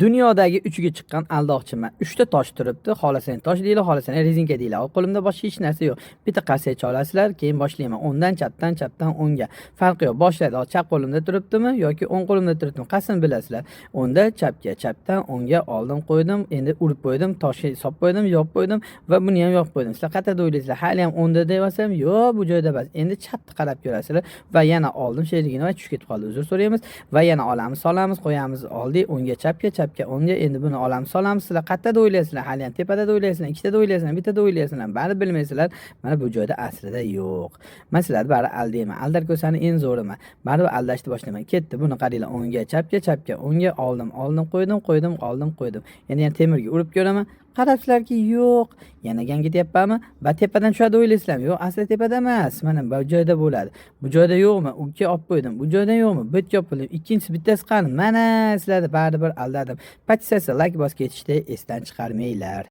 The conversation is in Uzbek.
Dunyodagi uchiga chiqqan aldoqchiman. 3 ta tosh turibdi. Xohlasang tosh deydi, xohlasang rezinka deyiladi. Qo'limda boshqa hech narsa yo'q. Bitta qarsak cholasizlar, keyin boshlayman. O'ngdan chapdan, chapdan o'ngga. Farqi yo'q. Boshlaydi. Hozir chap qo'limda turibdimi yoki o'ng qo'limda turibdimi? Qasam bilasizlar. O'ngda chapga, chapdan o'ngga oldim, qo'ydim. Endi urib qo'ydim, toshga solib qo'ydim, yopib qo'ydim va buni ham yopib qo'ydim. Sizlar qayerda o'ylaysizlar? Hali ham o'ngda deyapsam, yo'q, bu joyda emas. Endi chapni qarab ko'rasizlar va yana oldim sherigini va tushib ketib qoldi. Uzr so'raymiz va yana olamiz, solamiz, qo'yamiz, oldik, o'ngga chapga, chapga o'ngga. Endi buni olamiz, solamiz. Sizlar qayerda o'ylaysizlar? Hali ham tepada o'ylaysizlar, ikkita o'ylaysizlar, bittada o'ylaysizlar, bari bilmaysizlar. Mana bu joyda aslida yo'q. Man sizlarni bari aldayman. Aldar ko'sani eng zo'riman. Baribir aldashni boshlayman. Ketdi. Buni qaranglar, o'ngga, chapga, chapga, o'ngga oldim, oldim, qo'ydim, qo'ydim, oldim, qo'ydim. Endi yana temirga urib ko'raman. Qarabsizlarki, yo'q. Yana gangityapmanmi? Va tepadan tushadi o'ylaysizlarmi? Yo'q, aslida tepada emas. Mana bu joyda bo'ladi. Bu joyda yo'qmi? Ukka olib qo'ydim. Bu joyda yo'qmi? Bu yerga olib qo'ydim. Ikkinchisi bittasi qani? Mana sizlarni baribir aldadim. Подписаться, layk bosib ketishni esdan chiqarmanglar.